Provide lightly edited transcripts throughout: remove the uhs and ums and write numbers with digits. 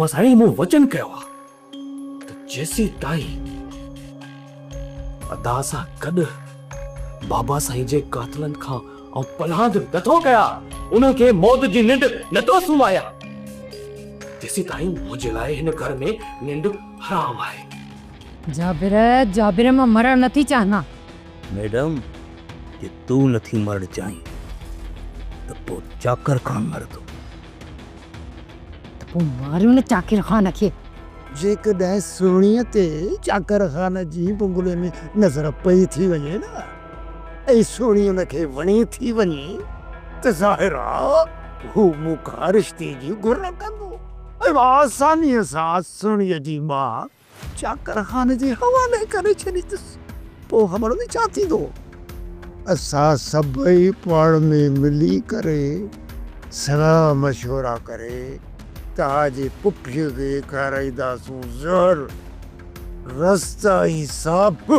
امان سائين مون وچن ڪيو آ ته جيسيتائين ادا سان گڏ بابا سائين جي قاتلن کان آئون پلاند نٿو ڪيان، انهن کي موت جي ننڊ نٿو سمهايان، تيسيتائين منهنجي لاء هن گهر ۾ ننڊ حرام آهي. جابر، جابر مان مرڻ نٿي چاهيان. ميڊم، جي تون نٿي مرڻ چاهين ته پوء چاڪر خان مرندو. ته پوء ماريو نه چاڪر خان کي. جيڪڏهن سهڻيء تي چاڪر خان جي بنگلي ۾ نظر پئي ٿي وڃي نه ۽ سهڻي ان کي وڻي ٿي وڃي ته ظاهر آ هو مون کان رشتي جي گهر ڪندو ۽ مان آسانيء سان سهڻيء جي ماء چاڪر خان جي حوالي ڪري ڇڏيندس. پوء خبر اٿئي ڇا ٿيندو؟ اسان سڀئي پاڻ ۾ ملي ڪري صلاح مشورا ڪري توهان جي پڦيء کي کارائينداسون زهر، رستا ۽ ساپ.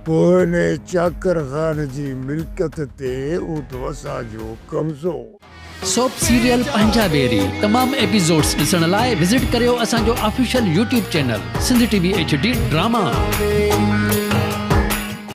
پوء انهيء چاڪر خان جي ملڪيت تي هوندو اسان جو قبضو. سوپ سيريل پنهنجا بيري تمام ايپيسوڊس ڏسڻ لاء وزٽ ڪريو اسان جو official YouTube channel Sindh T V H D drama.